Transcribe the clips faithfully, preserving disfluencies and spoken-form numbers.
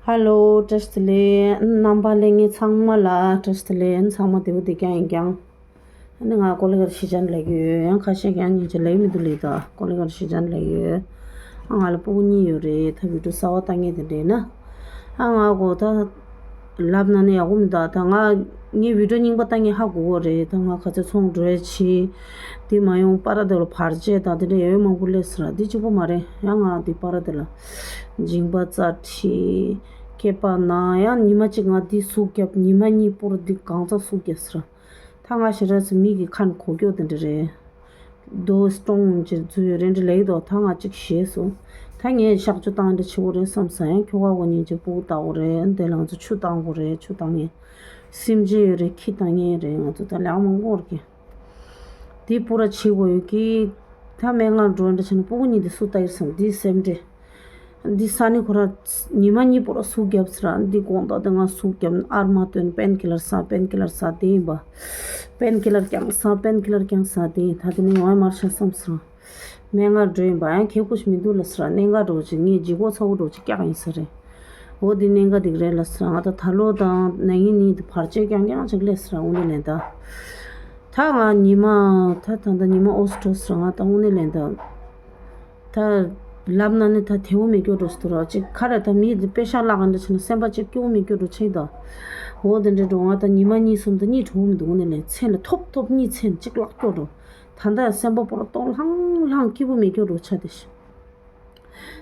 ཧ་ལོ། བཀྲ་ཤིས་བདེ་ལེགས། རྣམ་པ་ལྷན་རྒྱས་ཚང་མ་ལ་བཀྲ་ཤིས་བདེ་ལེགས། ཚང་མ་བདེ་པོ་བདེ་རྐྱང་ཡིན་ཀྱང་། ཨ་ནི་ང་ཀོ་ལི་གར་ཤི་ཅན་ལབ་ཀྱི་ཡོད། ཡང་ཁ་ཤས་ཀྱང་སྙིང་རྗེ་ལབ་མི་འདུག་ལེ། ད་ཀོ་ལི་གར་ཤི་ཅན་ལབ་ཀྱི་ཡོད། ཨ་ང་ལ་སྤུ་གུ་གཉིས་ཡོད་རེད། ད་བི་ཌིའོ་གསར་པ་ལྟ་མཁན་དེ་འདྲས་ན། ཨ་ང་གོ་ད་ལབ་ན་ནི་ཡག་པོ་མི་འདུག་ད་ང་ངའི་བི་ཌིའོ་རྙིང་པ་ལྟ་མཁན་ཧ་གོ་གོ་རེད། ད་ང་ག་ཚོད་ཚོང་འགྲོ་ཡ་ཆེ། དེ་མ་ཡོང་པར་དེ་ལ་བར་ཆད་དང་དེ་འདྲ་ཡོད་མང་པོ་སླེབས་སོང་ར། དེ་གཅིག་པོ་མ་རེད། ཡང་ང་དེ་པར་དེ་ལ་མཇིང་པ་རྩ་འཁྲིས་སྐེད་པ་ན་ཡང་ཉི་མ་གཅིག་ང་དེ་ཟུག་བརྒྱབ། ཉི་མ་གཉིས་པོར་དེ་གང་ཚ་ཟུག་བརྒྱབ་སོང་ར། ད་ང་ཞེ་དྲག་ཚོ་མིག་གི་ཁ་ནས་གོ་སྐྱོ་དེ་འདྲ་རེད། རྡོ་སྟོང་ཅིག་འཛུལ་ཡོད་རེད་འདྲ་ལེགས་འདུག་ད་ང་གཅིག་ཞེད་སོང་། ད་ངས་གཤག་བཅོས་བཏང་འདྲ་བྱེད་དགོས་རེད་བསམ་སོང་། ཡང་ཁྱོ་ག་གོ་ཉིན་གཅིག་སྤུ་གུ་ལྟ་དགོས་རེད། དེ་ལ་ང་ཚོ་ཆུ་བཏང་དགོས་རེད། ཆུ་བཏང་ངེས། སེམས་ཅན་ཡོད་རེད། ཁྱི་བཏང་ངེས་རེད། ང་ཚོ་ད་ལས་མང་པོ་རེད་ཀྱི། དེ་པུ་ར་བྱེད་དགོས་ཡོད་ཀྱི། ད་སྨན་ཁང་འགྲོ་འདྲ་བྱས་ན་སྤུ་གུ་གཉིས་དེ་སུ་ལྟ་ཡིན་བསམ། དེ་སེམས་ཁྲལ། འདི་ས་ནི་ཁོ་ར་ཉི་མ་གཉིས་པོ་ར་ཟུག་བརྒྱབ་ཚར། འདི་དགོང་དག་དེ་ང་ཟུག་བརྒྱབ་ཨར་མ་བཏོན། པེན་ཁི་ལར་ཟ། པེན་ཁི་ལར་ཟ་དེ་ཡིན་པ། པེན་ཁི་ལར་རྐྱང་ཟ། པེན་ཁི་ལར་རྐྱང་ཟ་དེ་ཡིན། ད་དེ་ནི་ཡོང་ཡ་མར་ཤ་བསམ་སོང་། སྨན་ཁང་འགྲོ་ཡིན་པ་ཡང་ཁེ་པོ་ཞིག་མི་འདུག་ལ་ཟེར། གནད་འགག་འགྲོ་ཅིག་ངས་ལྗིད་ཁོག་ཚ་པོ་འགྲོ་ཅིག་སྐྱག་ཡིན་ས་རེད། འོ་འདི་གནད་འགག་འདི་རེད་ལ་ཟེར། ང་ད་ད་ལོ་དང་ན་ནིང་གཉིས་དེ་བར་ཆད་རྐྱང་རྐྱང་ཅིག་སླེབས་ཟེར། འོ་འདི་ལན་ད། ད་ང་ཉི་མ་ད་ད་ད་ཉི་མ་ཨོ་སི་ཏྲོ་ཟེར། ང་ད་འོ་འདི་ལན་ད། ད་ལབ་ན་ནི་ད་དེའུ་མི་སྐྱོ་འགྲོ་སི་ཏུ་ར་ཅིག་ཁ་རེ་ད་མི་དེ་པེ་ཤག་ལག་འདྲ་ཆེ་ན་སེམས་པ་ཅིག་སྐྱོ་མི་སྐྱོ་འགྲོ་ཆེ་ད། འོ་དེ་འདྲ་འགྲོ། ང་ད་ཉི་མ་གཉིས་གསུམ་ད་གཉིད་གྲོལ་མི་འདུག་འོ་ནི་ལས་མཚན་ལ་ཐོབ་ཐོབ་གཉིད་མཚན་ཅིག་ལག་སྐྱོ་འགྲོ། ད་ད་སེམས་པ་པོ་ར་གཏོང་ལྷང་ལྷང་སྐྱིད་པོ་མི་སྐྱོ་འགྲོ་ཆ་དེ་ཤི།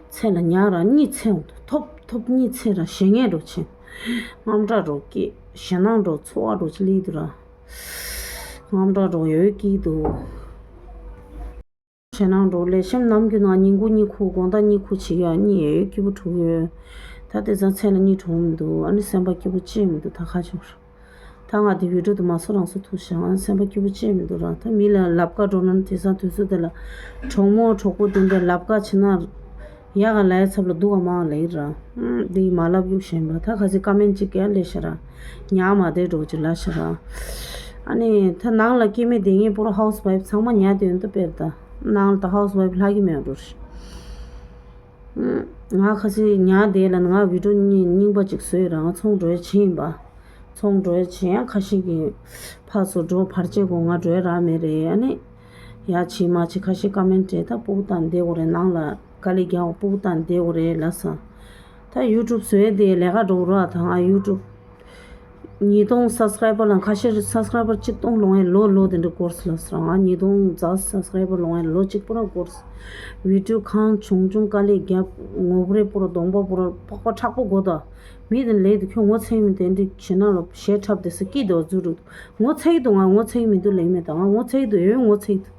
མཚན་ལ་ཉག་ར་གཉིད་མཚན་འོང་དུ་ཐོབ་ཐོབ་གཉིད་མཚན་ར་ཞེ་ངན་འགྲོ་ཆེ། དངངས་སྐྲག་འགྲོ་སྐྱེ་ཞེ་སྣང་འགྲོ་ཚོར་བ་འགྲོ་ཆེ་ལི་དུ་ར། དངངས་སྐྲག་འགྲོ་ཡོད་སྐྱིད་འདུག་ཞེ་སྣང་འགྲོ་ལས་སེམས་ནམ་རྒྱུན་ན་ཉིན་གུང་གཉིད་ཁུག་དགོང་དག་གཉིད་ཁུག་བྱེད་ཡ་གཉིད་ཡོད་སྐྱིད་པོ་འཁྲུག་ཡོད། ད་དེ་ཚང་མཚན་ལ་གཉིད་གྲོལ་མི་འདུག་ཨ་ནི་སེམས་པ་སྐྱིད་པོ་ཅི་མི་འདུག་ད་ཁ་ཆུང་ར། ད་ང་དེ་བི་ཌིའོ་དུ་མ་སུ་རང་སུ་ཐུག་ཤག་ཨ་ནི་སེམས་པ་སྐྱིད་པོ་ཅི་མི་འདུག་ར། ད་མི་ལ་ལབ་ཀ་འགྲོ་ན་དེ་ཚང་དུས་ཚོད་དེ་ལ་གྲོགས་མོ་གྲོགས་པོ་དེ་འདྲ་ལབ་ཀ་བྱེད་ན། ཡག་ག་ལའི་ཚབ་ལ་སྡུག་ག་མང་ལེ་ར། ཨུམ། འདི་མ་ལབ་གཡུག་ཞེན་པ་ད་ག་ཚི་ཀ་མེན་ཅིག་ག་ལེ་ཤ་ར། ཉག་མ་དེ་འགྲོ་ཅི་ལ་ཤ་ར། ཨ་ནི་ད་ནང་ལ་སྐྱེ་མེད་དེ་ངས་པོ་ར་ཧའུ་སི་ཝའིཕ་ཚང་མ་ཉག་དེ་ཡོན་ཏུ་པེར་ད། ནང་ལ་ད་ཧའུ་སི་ཝའིཕ་ལྷག་གི་མེད་འགྲོ་ཤི། ཨུམ། ང་ག་ཚི་ཉག་དེ་ལ་ང་བི་ཌིའོ་རྙིང་རྙིང་པ་ཅིག་བཟོས་ར། ང་ཚོང་འགྲོ་ཡ་ཆེ་ཡིན་པ། ཚོང་འགྲོ་ཡ་ཆེ་ཡང་ཁ་ཤས་ཀྱི་ཕར་ཚུར་འགྲོ་བར་ཆད་གོ་ང་འགྲོ་ཡ་རག་མེད་རེད། ཨ་ནི། ཡ་ཆེ་མ་ཆེ་ཁ་ཤས་ཀ་མེན་ཊི་ད་སྤུ་གུ་བཏང་བསྡད་དགོས་རེད། ནང་ལ་དཀའ་ལས་རྒྱག་སྤུ་གུ་བཏང་བསྡད་དགོས་རེད་ལབ་སོང་། ད་ཡུ་ཊུབ་བཟོས་དེ་ལས་ཀ་འགྲོ་རོགས་དང་ཨ་ཡུ་ཊུབ་ཉིས་སྟོང་སབ་སི་ཀ་རའི་བར་ལ་ཁ་ཤས་སབ་སི་ཀ་རའི་བར་གཅིག་སྟོང་ལོངས་ཡས་ལོ་ལོ་དེ་འདྲ་འགོར་སོང་ལབ་སོང་། ང་ཉིས་སྟོང་རྩ་སབ་སི་ཀ་རའི་བར་ལོངས་ཡས་ལོ་གཅིག་པོ་ར་འགོར་སོང་། བི་ཌིའོ་གང་བྱུང་བྱུང་དཀའ་ལས་རྒྱབ་ངོ་བོ་རེ་པོ་ར་གདོང་པ་པོ་ར་པགས་པ་མཁྲེགས་པོ་གོ་ད། མི་དེ་ལས་དེ་ཁྱོད་ངོ་ཚ་གི་མི་དེ་འདྲ་བྱེད་ན་ལོ་ཞེ་འཁྲབ་དེ་ས་སྐྱིད་དོ་རྫུ་རུ། ངོ་ཚ་གི་འདུག་ང་ངོ་ཚ་གི་མི་འདུག་ལེགས་མེད་དང་ང་ངོ་ཚ་གི་འདུག་ཡོད་ངོ་ཚ་གི་འདུག་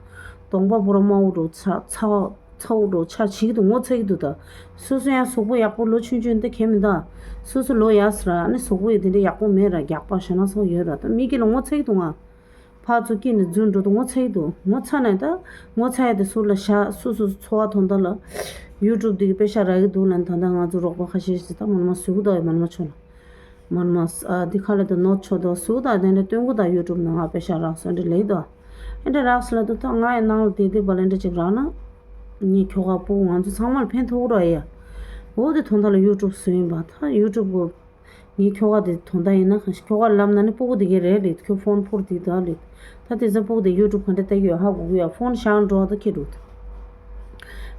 གདོང་པ་པོ་ར་དམར་པོ་འགྲོ་ཚ་ཚ་བ་ཚ་བོ་འགྲོ་ཆ་བྱེད་ཀྱི་འདུག་ངོ་ཚ་གི་འདུག་ད། སོ་སོ་ཡང་གཟུགས་པོ་ཡག་པོ་ལོ་ཆུང་ཆུང་འདི་གས་མི་འདུག་སོ་སོ་ལོ་ཡག་སི་ར་ཨ་ནི་གཟུགས་པོ་ཡི་དེ་འདྲ་ཡག་པོ་མེད་ར་རྒྱགས་པ་ཞེ་ན་སོགས་ཡོད་ར། ད་མི་གི་ལ་ངོ་ཚ་གི་འདུག་ང་། ཕར་ཚུར་སྐྱིད་ནས་རྫུན་འགྲོ་འདུག་ངོ་ཚ་གི་འདུག་ངོ་ཚ་ནས་ད་ངོ་ཚ་ཡ་དེ་སུ་ལ་ཤ་སུ་སུ་འཚོ་བ་ཐོན་ད་ལ་ཡུ་ཊུབ་འདི་གི་པེ་ཤ་རག་གི་འདུག་ལ་ད་ད་ང་ཚོ་རོགས་པ་ཁ་ཤས་ཤིག་ད་མ་ནུ་མ་ཟུག་ད་ཡོད་མ་ནུ་མ་ཆོ་ལ། མ་ནུ་མ་ཨ་འདི་ཁ་ལ་ད་ནོར་ཆོ་ད་ཟུག་ད་དེ་འདྲ་སྟོན་གོ་ད་ཡུ་ཊུབ་ནང་ང་པེ་ཤ་རག་སོ་འདྲ་ལེགས་ད། ཨེ་འདྲ་རག་སི་ལ་ད་ད་ང་ཡི་ནང་ལ་དེ་དེ་བ་ལ་འདྲ་ཅིག་རག་ན་ངའི་ཁྱོ་ག་པོ་ང་ཚོ་ཚང་མ་ལ་ཕན་ཐོགས་ར་ཡ། འོ་དེ་ཐོན་ད་ལ་ཡུ་ཊུབ་བཟོས་ཡིན་པ་ད་ཡུ་ཊུབ་གོ་ངའི་ཁྱོ་ག་དེ་དོན་དག་ཡིན་ན་གང་ཞིག་ཁྱོ་ག་ལབ་ན་ནི་སྤུ་གུ་དེ་གའི་རེད་ལེ། ཁྱོད་ཕོན་ཕུར་དེ་ད་ལེ། ད་དེ་ཚ་སྤུ་གུ་དེ་ཡུ་ཊུབ་ག་འདྲ་ལྟ་གི་ཡོད་ཧ་གོ་གི་ཡ། ཕོན་བཞག་འགྲོ་ད་ཁྱེད་འགྲོ་ད།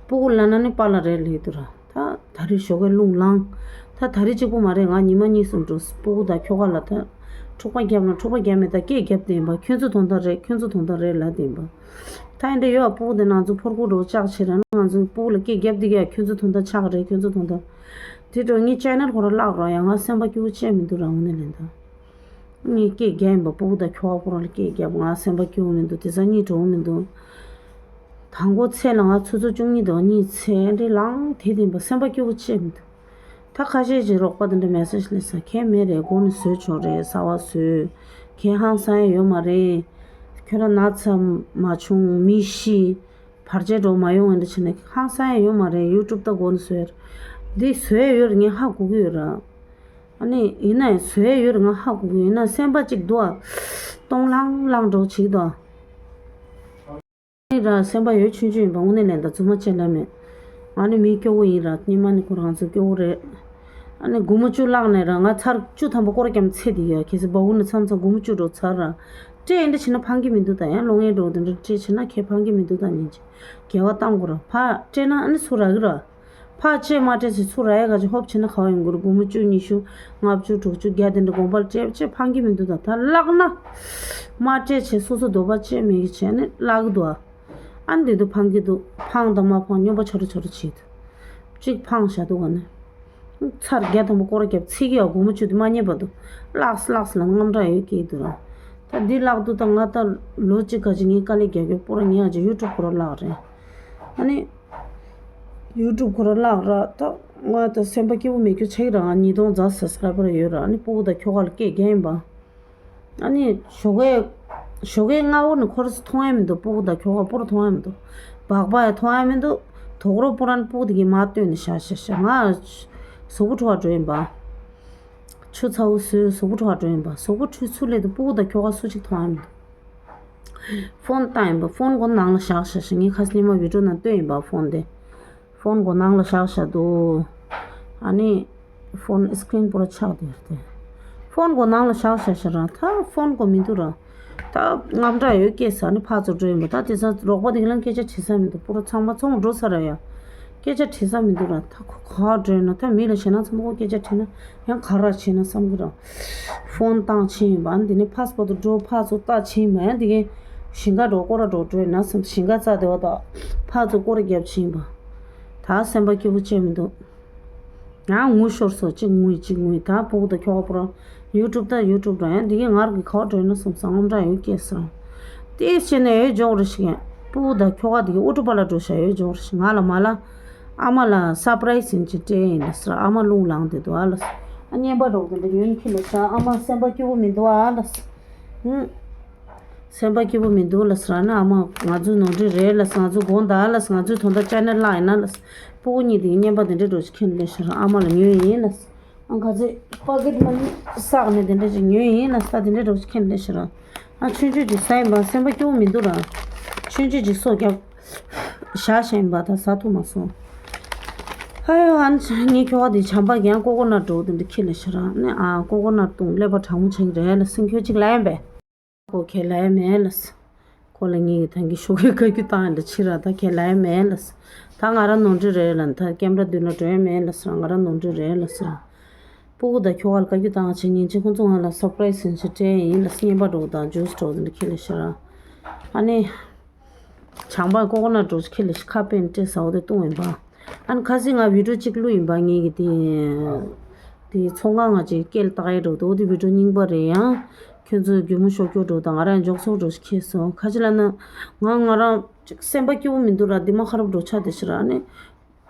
སྤུ་གུ་ལབ་ན་ནི་པཱ་ལགས་རེད་ལེ་དུ་ར། ད་ད་རེས་ཞོགས་ཀས་རླུང་ལངས། ད་ད་རེས་གཅིག་པུ་མ་རེད། ང་ཉི་མ་གཉིས་གསུམ་འགྲོ་སྤུ་གུ་དང་ཁྱོ་ག་ལ་ད་འཁྲུག་པ་བརྒྱབ་ན་འཁྲུག་པ་བརྒྱབ་མེད་ད་སྐད་བརྒྱབ་བསྡད་ཡིན་པ། ཁྱོད་ཚོ་དོན་དག་རེད། ཁྱོད་ཚོ་དོན་དག་རེད་ལབ་བསྡད་ཡིན་པ། ད་ཡིན་འདྲ་ཡོད་ཨ། སྤུ་གུ་དེ་ནང་ཚོ་ཕོར་གུ་འགྲོ་ལྕགས་ཆེ་ར་ན་ང་ཚོ་སྤུ་གུ་ལ་སྐད་བརྒྱབ་བསྡད་ཀྱི་ཡ། ཁྱོད་ཚོ་དོན་དག་ཆགས་རེད། ཁྱོད་ཚོ་དོན་དག་དེ་འགྲོ་ངའི་ཅེ་ནལ་ཁོ་རང་བརླག་རོགས་ཡ། ང་སེམས་པ་སྐྱིད་པོ་བྱས་མི་འདུག་ར་དངོས་གནས་ལན་ད། ངས་སྐད་རྒྱག་ཡིན་པ་སྤུ་གུ་དང་ཁྱོ་ག་ཁོ་རང་ལ་སྐད་རྒྱབ། ང་སེམས་པ་སྐྱིད་པོ་མི་འདུག་དེ་ཚ་གཉིད་འགྲོ་གི་མི་འདུག་དང་པོ་ཚེ་ལ་ང་ཆུ་ཚོད་བཅུ་གཉིས་དང་གཉིས་ཚེ་འདྲེ་ལངས་དེ་དེ་ཡིན་པ་སེམས་པ་སྐྱིད་པོ་བྱས་མི་འདུག་ད་ཁ་ཤས་ཀྱི་རོགས་པ་དེ་འདྲ་མེ་སེ་ཇི་སླེབས་ས་ཁྱད་མེད་རེད། སྒོ་ནས་བཟོས་ཆོག་རེད། གསར་པ་བཟོས་ཁྱད་ཧང་སང་ཡ་ཡོད་མ་རེད། ཁྱོད་རང་ན་ཚ་མ་བྱུང་མི་ཤི། བར་ཆད་འགྲོ་མ་ཡོང་ཨེ་འདྲ་བྱས་ནས་ཧང་སང་ཡ་ཡོད་མ་རེད། ཡུ་ཊུབ་ད་སྒོ་ནས་བཟོས་རེད། འདི་བཟོས་ཡ་ཡོད་རེད། ངས་ཧ་གོ་གི་ཡོད་ར། ཨ་ནི་ཡིན་ན་ཡང་བཟོས་ཡ་ཡོད་རེད། ང་ཧ་གོ་གི་ཡོད་ན་སེམས་པ་གཅིག་འདུག་ཨ། སྟོང་ལྷང་ལྷང་འགྲོ་བྱེད་ཀྱི་འདུག་ཨ། ཨ་ནི་ར་སེམས་པ་ཡོད་ཆུང་ཆུང་ཡིན་པ་དངོས་གནས་ལན་ད་རྫུན་མ་བྱེད་ལ་མེད། ང་ནི་མི་སྐྱོ་བོ་ཡིན་ར། སྙིང་མ་ནི་ཁོ་རང་ཚོ་སྐྱོ་བོ་རེད། ཨ་ནི་སྒོར་མོ་བཅུ་བརླག་ནས་ར་ང་ཚར་བཅུ་ཐམ་པ་སྐོར་རྒྱབ་ཚེ་དེ་ཡ་ཁེ་སི་སྦ་བུ་ནི་མཚམས་མཚམས་སྒོར་མོ་བཅུ་འགྲོ་ཚར་ར། སྤྲད་ཡིན་འདྲ་བྱེད་ན་ཕང་གི་མི་འདུག་ད་ཡང་ལོ་ངན་འགྲོ་དེ་འདྲ་སྤྲད་བྱེད་ན་ཁེ་ཕང་གི་མི་འདུག་ད་ཉིན་གཅིག་འགལ་བ་བཏང་དགོས་ར་ཕ་སྤྲད་ན་ཨ་ནི་ཚུར་རག་གི་ར། ཕ་སྤྲད་མ་སྤྲད་ཚེ་ཚུར་རག་ཡ་ག་ཅི་ཧོབ་བྱེད་ན་ག་བ་ཡོང་གི་ར་སྒོར་མོ་བཅུ་ཉི་ཤུ་ལྔ་བཅུ་དྲུག་ཅུ་བརྒྱ་དེ་འདྲ་དགོངས་པ་སྤྲད་བྱེད་ཕང་གི་མི་འདུག་ད་ད་བརླག་ན་མ་སྤྲད་བྱེད་སོ་སོ་འདོད་པ་སྤྲད་མེད་གི་བྱས་ནི་བརླག་གི་འདུག་ཨ། ཨ་ནི་དེ་དུ་ཕང་གི་འདུག་ཕང་དང་མ་ཕང་སྨྱོན་པ་ཆོ་རུ་ཆོ་རུ་བྱེད་དུ། གཅིག་ཕང་བཞག་འདུག་ག་ནི། ཚར་བརྒྱ་དང་པོ་སྐོར་རྒྱབ་ཚིག་གི་ཡ་སྒོར་མོ་བཅུ་དུ་མ་རྙེད་པ་འདུག་ལགས་ལགས་ལ་དངངས་སྐྲག་ཡོད་སྐྱེས་འདུག་ར། ད་འདི་བརླག་འདུག་ད་ང་ད་ལོ་གཅིག་ག་ཅིག་ངའི་དཀའ་ལས་རྒྱག་གི་པོ་ར་ངས་ཨ་ཅག་ཡུ་ཊུབ་ཁོ་ར་བརླག་རེད། ཨ་ནི། ཡུ་ཊུབ་ཁོ་ར་བརླག་ར་ད་ང་ད་སེམས་པ་སྐྱིད་པོ་མེད་རྒྱུ་ཆེ་གི་ར་ང་ཉིས་སྟོང་རྩ་སབ་སི་ཀ་རའི་བར་ཡོད་ར་ཨ་ནི་སྤུ་གུ་ད་ཁྱོ་ག་ལ་སྐད་རྒྱག་ཡིན་པ། ཨ་ནི་ཞོགས་ཀས་ཞོགས་ཀས་སྔ་བོ་ནས་ཁོ་ར་མཐོང་ཡ་མི་འདུག་སྤུ་གུ་དང་ཁྱོ་ག་པོ་ར་མཐོང་ཡ་མི་འདུག་སྦག་སྦག་ཡ་མཐོང་ཡ་མི་འདུག་དོག་རོ་པོ་ར་ནི་སྤུ་གུ་དེ་གི་མ་བཏོན་ནས་བཞག་བཞག་བཞག་ང་གཟུགས་པོ་འཁྲུ་བ་འགྲོ་ཡིན་པ། ཆུ་ཚ་བོ་བཟོས་གཟུགས་པོ་འཁྲུ་བ་འགྲོ་ཡིན་པ་གཟུགས་པོ་འཁྲུས་ཚུར་སླེབས་དུས་སྤུ་གུ་དང་ཁྱོ་ག་སུ་གཅིག་མཐོང་ཡ་མི་འདུག་ཕོན་བཏང་ཡིན་པ་ཕོན་གོ་ནང་ལ་བཞག་བཞག་བཞག་ངས་ཁ་སང་ཉི་མ་བི་ཌི་ཡོ་ནང་བཏོན་ཡིན་པ་ཕོན་དེ། ཕོན་གོ་ནང་ལ་བཞག་བཞག་འདུག་ཨ་ནི། ཕོན་སི་ཀི་རིན་པོ་ར་ཆག་དེ་རེད་དེ། ཕོན་གོ་ནང་ལ་བཞག་བཞག་བཞག་ར་ད་ཕོན་གོ་མི་འདུག་ར། ད་དངངས་སྐྲག་ཡོད་སྐྱེས་ས་ནི་ཕར་ཚུར་འགྲོ་ཡིན་པ་ད་དེ་ཚོ་རོགས་པ་དེ་ག་ལ་སྐད་ཆ་དྲི་ས་མི་འདུག་པུ་ར་ཚང་མ་ཚོང་འགྲོ་ས་ར་ཡ། སྐད་ཆ་དྲི་ས་མི་འདུག་ར་ད་ཁོ་ག་བ་འགྲོ་ཡིན་ན་ད་མི་ལ་ཞེད་སྣང་ཚ་མོ་ཁོ་སྐད་ཆ་དྲིས་ན་ཡང་ག་ར་བྱེད་ན་བསམ་གི་ར། ཕོན་བཏང་ཕྱིན་ཡིན་པ་འདི་ནི་ཕ་སི་པོ་ཏི་འགྲོ་ཕར་ཚུར་ལྟ་ཕྱིན་ཡིན་པ་ཡང་འདི་གའི་ཞིང་ཁ་འགྲོ་སྐོར་ར་འགྲོ་འགྲོ་ཡིན་ན་བསམ་ཞིང་ཁ་རྩ་དེ་བ་ད་ཕར་ཚུར་སྐོར་ར་རྒྱབ་ཕྱིན་ཡིན་པ། ད་སེམས་པ་སྐྱིད་པོ་བྱས་མི་འདུག་ཡང་ངུ་ཤོར་སོང་གཅིག་ངུས་གཅིག་ངུས་ད་སྤུ་གུ་དང་ཁྱོ་ག་པོ་ར་ཡུ་ཊུབ་ད་ཡུ་ཊུབ་ར་ཡང་འདི་གའི་ངར་གི་ག་བ་འགྲོ་ཡིན་ན་བསམ་ས་དངངས་སྐྲག་ཡོད་སྐྱེས་སོང་། དེ་བྱས་ནས་ཡོད་འཇོག་རེ་ཞིག་ཡང་སྤུ་གུ་དང་ཁྱོ་ག་འདི་གའི་ཨོ་ཊོ་པ་ལ་འགྲོ་ཤག་ཡོད་འཇོག་རེ་ཞིག་ང་ལ་མ་ལ། ཨ་མ་ལ་སར་པ་རའི་སི་ཡིན་ཅིག་སྤྲད་ཡིན་ལ་ཟེར་ཨ་མ་རླུང་ལངས་བསྡད་འདུག་ཨ་ལ། ཨ་བརྙན་པ་འདྲ་བོ་དེ་འདྲ་ཡོད་ཁྱི་ལ་ཤ་ཨ་མ་སེམས་པ་སྐྱིད་པོ་མི་འདུག་ཨ་ལ། ཧུམ། སེམས་པ་སྐྱིད་པོ་མི་འདུག་ལ་ཟེར་ཨ་ནི་ཨ་མ་ང་ཚོའི་ནོར་འཁྲུལ་རེད་ལ་ང་ཚོ་དགོངས་དག་ལ་ང་ཚོའི་དོན་དག་ཅ་ནལ་བརླག་ཡིན་ན་ལ། སྤུ་གུ་གཉིས་དེ་བརྙན་པ་དེ་འདྲ་འདྲ་བོ་ཞིག་ཁྱི་ལ་ཤ་ཨ་མ་ལ་ཉོས་ཡིན་ལ། ཨང་ག་ཚོད་པ་ཀེ་ཊི་མ་ནི་བསགས་ནས་དེ་འདྲ་ཅིག་ཉོས་ཡིན་ལ་ས་དེ་འདྲ་འདྲ་བོ་ཞིག་ཁྱེར་འདི་ཤི་ར། ཨ་ཆུང་ཆུང་ཅིག་ཟ་ཡིན་པ་སེམས་པ་སྐྱོ་བོ་མི་འདུག་ར། ཆུང་ཆུང་ཅིག་སོ་རྒྱབ། བཞག་བཞག་ཡིན་པ་ད་ཟ་ཐུབ་མ་སོང་། ཧ་ཡོ་ཨ་ནི་ངའི་ཁྱོ་ག་དེ་བྱམས་པ་གྱང་ཀོ་ཀོ་ནཊ་འགྲོ་དེ་འདྲ་ཁྱེར་ལ་ཤི་ར་ནི་ཨ་ཀོ་ཀོ་ནཊ་བཏུང་ཀླད་པ་གྲང་མོ་ཆགས་ཀྱི་རེད་ལ་སེམས་ཁྱོད་ཅིག་ལ་ཡིན་པས། ཁོ་ཁས་ལེན་མེད་ལ། ཁོ་ལ་ངེད་ཀྱི་ཐང་གི་ཤོག་གུའི་བཀའ་བཀྱོན་བཏང་ཡིན་ད་ཕྱི་ར་ད་ཁས་ལེན་མེད་ལ། ད་ང་རང་ནོར་འཁྲུལ་རེད་ལ་ད་ཀེམ་ར་མདུན་ལ་འགྲོ་ཡ་མེད་ལ་ཟེར་ང་རང་ནོར་འཁྲུལ་རེད་ལ་ཟེར། སྤུ་གུ་དང་ཁྱོ་ག་ལ་བཀའ་བཀྱོན་བཏང་བྱས་ཉིན་གཅིག་ཁོང་ཚོ་ང་ལ་སར་པ་རའི་སི་ཡིན་ཞེས་སྤྲད་ཡིན་ལ་བརྙན་པ་འགྲོ་དང་ཇུས་འགྲོ་དེ་འདྲ་ཁྱེར་ལ་ཤི་ར། ཨ་ནི། བྱམས་པ་ཀོ་ཀོ་ནཊ་འགྲོ་ཁྱེར་ལ་ཤི་ཁ་པན་སྤྲད་ཟ་འོ་དེ་བཏུང་ཡིན་པ། ཨ་ནི་ཁ་སང་ང་བི་ཌིའོ་གཅིག་བླུགས་ཡིན་པ་ངེད་ཀྱི་དེ། དེ་ཚོང་ཁང་ང་ཅིག་སྐད་བཏགས་ཡས་འགྲོ་འདུག་དེ་བི་ཌིའོ་རྙིང་པ་རེད་ཡང་། ཁྱོད་ཚོས་སྒྱུ་མ་ཤོར་སྐྱོ་འགྲོ་དང་ང་རང་འཇོག་ཚོགས་འགྲོ་ཁྱེར་སོང་ཁ་ཅིག་ལ་ན། ང་ང་རང་ཅིག་སེམས་པ་སྐྱིད་པོ་མི་འདུག་ར་འདི་མ་ཁ་རབ་འགྲོ་ཆ་དེ་ཤི་ར་ནི།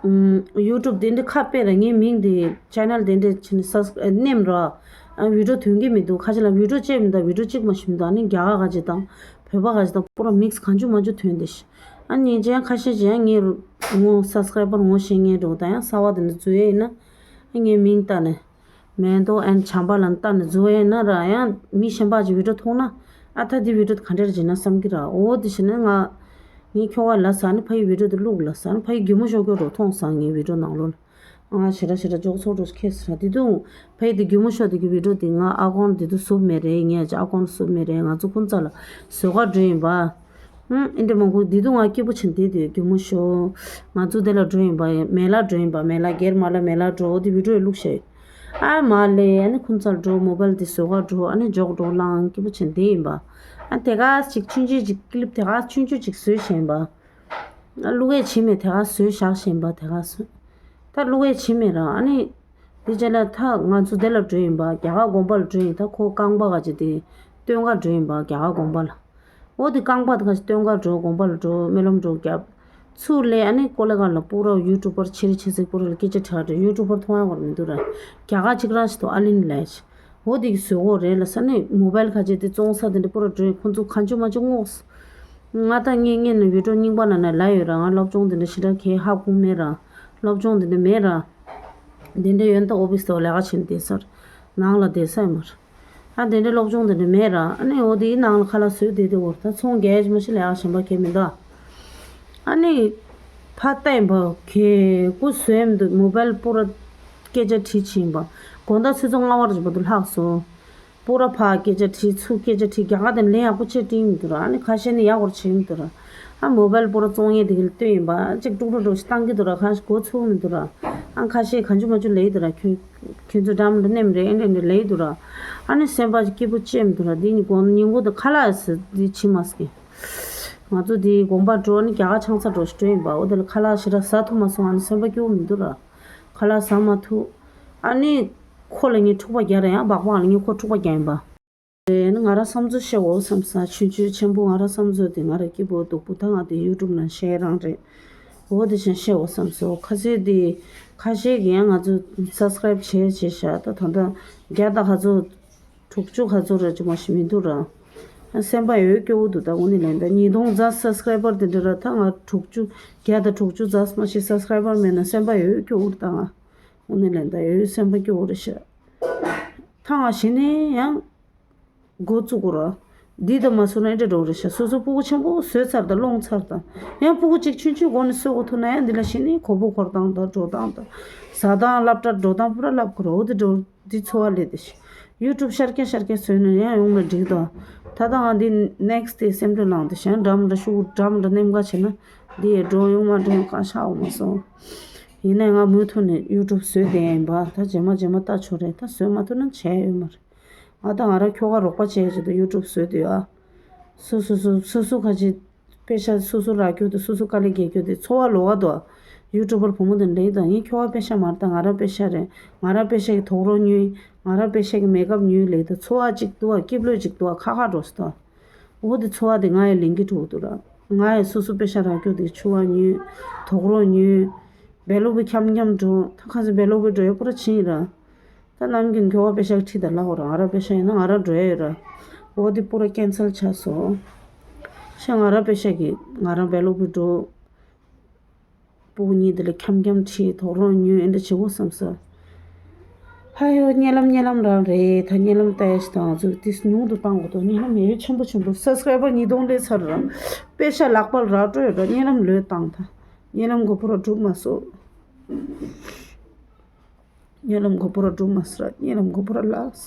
ཡུ་ཊུབ་དེ་འདྲ་ཁ་དཔེ་ར་ངའི་མིང་དེ་ཅེ་ནལ་དེ་འདྲ་བྱས་ནས་སབ་སི་ནེམ་ར། ཨ་བི་ཌིའོ་ཐོན་གྱི་མི་འདུག་ཁ་ཅིག་ལ་བི་ཌིའོ་བཅད་མི་འདུག་བི་ཌིའོ་གཅིག་མ་ཞིག་མི་འདུག་ཨ་ནི་རྒྱ་གར་ག་ཅིག་དང་། བོད་པ་ག་ཅིག་དང་པུ་ར་མིག་སི་གང་བྱུང་མང་བྱུང་ཐོན་དེ་ཤི། ཨ་ནི་ཅན་ཁ་ཤས་ཅན་ངའི་ངོ་སབ་སི་ཀ་རའི་བར་ངོ་ཤེས་མཁན་འགྲོ་དང་ཡང་གསར་བ་དེ་འདྲ་འཛུལ་ཡས་ཡིན་ན། ཨ་ངའི་མིང་ལྟ་ནས། མེན་ཏོ་ཨན་བྱམས་པ་ལ་ལྟ་ནས་འཛུལ་ཡས་ཡིན་ན་ར་ཡང་མི་གཞན་པ་ཅིག་བི་ཌིའོ་མཐོང་ན། ཨ་ད་འདི་བི་ཌིའོ་དེ་ག་འདྲ་རེད་ཅེ་ན་བསམ་གི་ར་འོ་དེ་བྱས་ན་ང་། ངའི་ཁྱོ་ག་ལ་ཟ་ནི་ཕ་ཡི་བི་ཌིའོ་དེ་བླུགས་ལ་ཟ་ནི་ཕ་ཡི་སྒྱུ་མ་ཤོར་སྐྱོ་འགྲོ་མཐོང་སང་ངའི་བི་ཌིའོ་ནང་ལོགས་ལ། ང་ཞེ་དྲག་ཞེ་དྲག་འཇོག་ཚོགས་འགྲོ་ཁེལ་སོང་ར། དེ་དུས་ཕ་ཡི་དེ་སྒྱུ་མ་ཤོར་དེ་གི་བི་ཌིའོ་དེ་ང་ཨ་ཀོན་དེ་དུས་བཟོ་མེད་རེད། ངས་ཅི་ཨ་ཀོན་བཟོ་མེད་རེད། ང་ཚོ་ཁོང་ཚ་ལ་བཟོ་ག་འགྲོ་ཡིན་པ། ཧུམ། ཨིན་དྲ་མང་པོ་དེ་དུས་ང་སྐྱིད་པོ་ཆེན་དེ་དུས་སྒྱུ་མ་ཤོར། ང་ཚོ་དེ་ལ་འགྲོ་ཡིན་པ་མེ་ལ་འགྲོ་ཡིན་པ་མེ་ལ་སྒེར་མ་ལ་མེ་ལ་འགྲོ་འོ་དེ་བི་ཌིའོ་བླུགས་ཤག་ཨ་མ་ལེ་ཨ་ནི་ཁོང་ཚ་ལ་འགྲོ་མོ་བལ་དེ་བཟོ་ག་འགྲོ་ཨ་ནི་འཇོག་འགྲོ་ལང་སྐྱིད་པོ་ཆེན་དེ་ཡིན་པ། ཨ་དེ་ག་ཅིག་ཆུང་ཆུང་ཅིག་ཀི་ལིབ་དེ་ག་ཆུང་ཆུང་ཅིག་བཟོས་བཞིན་པ། བླུག་ཡས་བྱེད་མེད་དེ་ག་བཟོས་བཞག་བཞིན་པ་དེ་ག་བཟོས། ད་བླུག་ཡས་བྱེད་མེད་ར་ཨ་ནི། དེ་རྗེས་ལ་ད་ང་ཚོ་དེ་ལ་འགྲོ་ཡིན་པ་རྒྱ་གར་དགོན་པ་ལ་འགྲོ་ཡིན་ད་ཁོ་རྐང་པ་ག་ཅིག་དེ་སྟོན་ག་འགྲོ་ཡིན་པ་རྒྱ་གར་དགོན་པ་ལ། འོ་དེ་རྐང་པ་དེ་ག་ཅིག་སྟོན་ག་འགྲོ་དགོན་པ་ལ་འགྲོ་སྨོན་ལམ་འགྲོ་རྒྱབ། ཚུར་ལས་ཨ་ནི་ཀོ་ལེ་ག་ལ་པུ་ར་ཡུ་ཊུབ་པར་ཆེ་རི་ཆེ་ཟིག་པུ་ར་ལ་སྐད་ཆ་དྲིས་དྲིས་ཡུ་ཊུབ་པར་མཐོང་ཡ་བར་མི་འདུག་ར། རྒྱ་གར་གཅིག་རང་ཞིག་ཏུ་ཨ་ལིན་ལས་ཤི། འོ་དེ་གི་བཟོས་གོ་རེད་ལ་ས་ནི་མོ་བལ་ཁ་ཆེ་དེ་བཙོང་ས་དེ་འདྲ་པོ་ར་འགྲོ་ཡིན་ཁོང་ཚོ་གང་བྱུང་མ་བྱུང་སྔོགས། ང་ད་ངས་ངས་ནི་བི་ཌིའོ་རྙིང་པ་ནང་ནས་ལ་ཡོད་ར་ང་སློབ་སྦྱོང་དེ་འདྲ་ཞེ་དྲག་གས་ཧ་གོ་མེད་ར། སློབ་སྦྱོང་དེ་འདྲ་མེད་ར། དེ་འདྲ་ཡོད་ན་ད་ཨོ་ཕི་སི་དུ་ལས་ཀ་བྱེད་ནས་བསྡད་ས་ར། ནང་ལ་བསྡད་ས་ཡོད་མ་ར། ཨ་དེ་འདྲ་སློབ་སྦྱོང་དེ་འདྲ་མེད་ར་ཨ་ནི་འོ་དེའི་ནང་ལ་ཁ་ལག་བཟོས་བསྡད་དེ་འོ་ད་ཚོང་རྒྱག་ཡ་ཅིག་མ་ཤི་ལས་ཀ་གཞན་པ་གས་མི་འདུག་ཨ་ནི། ཕ་ལྟ་ཡིན་པ་གས་ཀུ་བཟོས་མི་འདུག་མོ་བལ་པུ་ར། སྐད་ཆ་དྲིས་ཕྱིན་པ། དགོང་དག་ཆུ་ཚོད་ལྔ་པ་རེ་བར་དུ་ལྷག་སོང་། པུ་ར་ཕར་སྐད་ཆ་དྲིས་ཚུར་སྐད་ཆ་དྲིས། རྒྱ་གར་དེ་ལན་ཡག་པོ་བྱས་དྲིས་མི་འདུག་ར། ཨ་ནི་ཁ་ཤས་ནི་ཡག་པོ་བྱས་མི་འདུག་ར། ཨ་མོ་བལ་པུ་ར་བཙོང་ཡས་དེ་གི་ལ་ལྟོས་ཡིན་པ། ཅིག་ཀྲུག་ཀྲུག་ཀྲུག་ཞིག་བཏང་གི་འདུག་ར། ཁ་ཤས་གོ་ཚུགས་མི་འདུག་ར། ཨ་ཁ་ཤས་གང་བྱུང་མ་བྱུང་ལབ་ཀྱི་འདུག་ར། ཁྱོད་ཁྱོད་ཚོ་འགྲམ་དུ་མནན་རེད། ཨེ་འདྲ་འདྲ་ལབ་ཀྱི་འདུག་ར། ཨ་ནི་སེམས་པ་སྐྱིད་པོ་བྱས་མི་འདུག་ར། འདི་ཉིན་དགོང་ཉིན་གུང་དུ་ཁ་ལག་ཟ་འདི་བྱེད་མ་སོང་། ང་ཚོ་འདི་དགོན་པ་འགྲོ་ནི་རྒྱ་གར་ཆང་ས་འགྲོ་ཞིག་འགྲོ་ཡིན་པ། འོ་དེ་ལ་ཁ་ལག་ཞེ་དྲག་ཟ་ཐུབ་མ་སོང་། ཨ་ནི་སེམས་པ་སྐྱིད་པོ་མི་འདུག་ར། ཁ་ལག་ཟ་མ་ཐུབ། ཨ་ནི་ཁོ་ལ་ངས་འཁྲུག་པ་རྒྱག་རེད། ཡང་སྦག་སྦག་ལ་ངས་ཁོ་འཁྲུག་པ་རྒྱག་ཡིན་པ། དེ་ནི་ང་རང་བསམ་ཚུལ་བཤད་འོ་བསམ་ས། ཆུང་ཆུང་ཆེན་པོ་ང་རང་བསམ་ཚུལ་དེ། ང་རང་སྐྱིད་པོ་སྡུག་པོ་ད་ང་དེ་ཡུ་ཊུབ་ནང་བཤད་རང་རེད། འོ་དེ་བཞིན་བཤད་འོ་བསམ་སོང་། ཁ་ཤས་དེ་ཁ་ཤས་ཀྱིས་ཡང་ང་ཚོ་སབ་སི་ཀ་རེབ་བྱས་བྱས་ཤག་ད་ད་ལྟ་བརྒྱ་དང་ག་ཚོད་དྲུག་ཅུ་ག་ཚོད་རེད་ཅིག་མ་ཞིག་མི་འདུག་ར། སེམས་པ་ཡོད་སྐྱོ་བོ་འདུག་ད་དངོས་གནས་ལན་ད་ཉིས་སྟོང་ཙམ་སབ་སི་ཀ་རེ་བར་དེ་འདྲ་ར། ད་ང་དྲུག་ཅུ་བརྒྱ་དང་དྲུག་ཅུ་ཙམ་མ་ཞིག་སབ་སི་ཀ་རེ་བར་མེད་ན་སེམས་པ་ཡོད་སྐྱོ་བོ་རེད་ད་ང་། དངོས་གནས་ལན་ད་ཡོད་སེམས་པ་སྐྱོ་བོ་རེད་ཤག་ད་ང་གཞི་ནས་ཡང་འགོ་བཙུགས་དགོས་ར། འདི་ད་མ་བཟོ་ན་ཨེ་འདྲ་འགྲོ་རེད་ཤག་སོ་སོ་སྤུ་གུ་ཆེན་པོ་བཟོས་ཚར་དང་སློང་ཚར་དང་། ཡང་སྤུ་གུ་གཅིག་ཆུང་ཆུང་སྒོ་ནས་གསོ་དགོས་ཐུག་ན་ཡང་འདི་ལ་གཞི་ནས་གོ་བོ་འཁོར་སྟངས་དང་འགྲོ་སྟངས་དང་། ཟ་སྟངས་སློབ་གྲྭར་འགྲོ་སྟངས་པུ་ར་བསླབ་དགོས་ར། འོ་དེ་འགྲོ། འདི་འཚོ་བ་ལས་དེ་ཤི། ཡུ་ཊུབ་ཤར་རྐྱང་ཤར་རྐྱང་བཟོས་ན་ཡང་ཡོང་ན་འགྲིག་དོ། ད་ལྟ་ང་འདི་ནེག་སི་ཊི་དེ་སེམས་ཁྲལ་ལངས་ཏེ་ཞང་འདྲ་མི་འདྲ་ཤུ་འདྲ་མི་འདྲ་ནེམ་ག་བྱས་ན་འདི་ཡི་འགྲོ་ཡོང་མ་འགྲོ་ཡོང་གང་ཤ་འོང་མ་སོང་། ཡིན་ནའི་ང་མུ་མཐུད་ནས་ཡུ་ཊུབ་བཟོས་བསྡད་ཡིན་པ། ད་རྗེས་མ་རྗེས་མ་ལྟ་ཆོག་རེད། ད་བཟོས་མ་ཐུབ་ན་བྱས་ཡོད་མ་རེད། ང་ད་ང་རང་ཁྱོ་ག་རོགས་པ་བྱས་བྱས་ད་ཡུ་ཊུབ་བཟོས་བསྡད་ཡོད་ཨ། སོ་སོ་སོ་སོ་སོ་ཁ་ཅིག་དཔེ་ཤག་སོ་སོ་རག་རྒྱུ་དེ་སོ་སོ་དཀའ་ལས་རྒྱག་རྒྱུ་དེ་འཚོ་བ་ལོག་ག་འདུག་ཡུ་ཊུབ་པར་བུ་མོ་དེ་ལེགས་དང་ངའི་ཁྱོ་ག་དཔེ་ཤག་མ་རེད་ད་ང་རང་དཔེ་ཤག་རེད། ང་རང་དཔེ་ཤག་གི་དུག་རོགས་ཉོས། ང་རང་དཔེ་ཤག་གི་མེ་ཀབ་ཉོས་ལེགས་དང་འཚོ་བ་གཅིག་འདུག་བ་སྐྱིད་པོ་གཅིག་འདུག་བ་ཁ་ཁ་འགྲོ་སི་ད། འོ་དེ་འཚོ་བ་དེ་ང་ཡི་ལེན་གི་འགྲོ་འདུག་ར། ང་ཡི་སོ་སོ་དཔེ་ཤག་རག་རྒྱུ་དེ་ཕྱུ་པ་ཉོས། དུག་རོགས་ཉོས། བེ་ལོ་པི་འཁྱམ་འཁྱམ་འགྲོ་ད་ཁ་སང་བེ་ལོ་པི་འགྲོ་ཡ་པུ་ར་ཕྱིན་ར། ད་ནམ་རྒྱུན་ཁྱོ་ག་དཔེ་ཤག་ཁྲིད་ད་ལ་འོ་ར་ང་ར་དཔེ་ཤག་ཡིན་ན་ང་ར་འགྲོ་ཡ་ཡོད་ར། འོ་དེ་པུ་ར་ཀེན་སལ་ཆགས་སོང་། ཤ་ང་ར་དཔེ་ཤག་གི་ང་ར་བེ་ལོ་པི་འགྲོ། སྤུ་གུ་གཉིས་དེ་ལ་འཁྱམ་འཁྱམ་ཁྲིད་དུག་རོགས་ཉོས་ཨེ་འདྲ་བྱེད་དགོས་བསམ་སོང་། ཧ་ཡོ་གཉིད་ལམ་གཉིད་ལམ་རང་རེད། ད་གཉིད་ལམ་ལྟ་ཡ་ཞིག་དང་ང་ཚོས་དེ་ཉུང་དུ་བཏང་དགོས་དོ། གཉིད་ལམ་ཡོད་ཆེན་པོ་ཆེན་པོ་སབ་སི་ཀ་རེ་བར་ཉིས་སྟོང་སླེབས་ཚར་ར། དཔེ་ཤག་ལག་པ་ལ་རག་འགྲོ་ཡོད་ར། གཉིད་ལམ་ལོས་བཏང་ད། གཉིད་ལམ་གོ་པུ་ར་འགྲུབ་མ་སོང་། གཉིད་ལམ་གོ་པུ་ར་འགྲུབ་མ་སོང་ར། གཉིད་ལམ་གོ་པུ་ར་ལགས།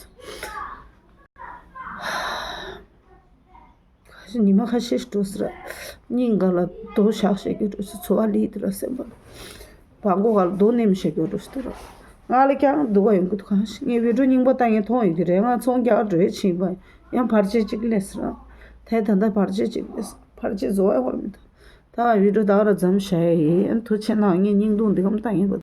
ཁ་ཤས་ཉི་མ་ཁ་ཤས་ཤིག་འགྲོ་སོང་ར། སྙིང་ག་ལ་རྡོ་བཞག་བཞག་གི་འགྲོ་སོང་། འཚོ་བ་ལུས་དེ་ར་སེམས་པ་ལ། བ་མགོ་ག་ལ་རྡོ་ནེམ་བཞག་གི་འགྲོ་སོང་ར། ང་ལ་ཀྱང་སྡུག་པ་ཡོང་གི་འདུག་གང་ཞིག་ངས་བི་ཌིའོ་རྙིང་པ་ལྟ་མཁན་མཐོང་ཡོད་ཀྱི་རེད། ང་ཚོང་རྒྱག་འགྲོ་ཡས་ཕྱིན་པ་ཡང་བར་ཆད་གཅིག་སླེབས་སོང་ར། དེ་ད་ལྟ་བར་ཆད་གཅིག་སླེབས་སོང་། བར་ཆད་བཟོ་བ་ཡོད་མི་འདུག་ད་བི་ཌིའོ་ད་ག་ར་མཚམས་བཞག་ཡས་ཡིན། ཐུགས་རྗེ་གནང་། ངས་སྙིང་རྡུང་འདི་གམ་ལྟ་མཁན་པ།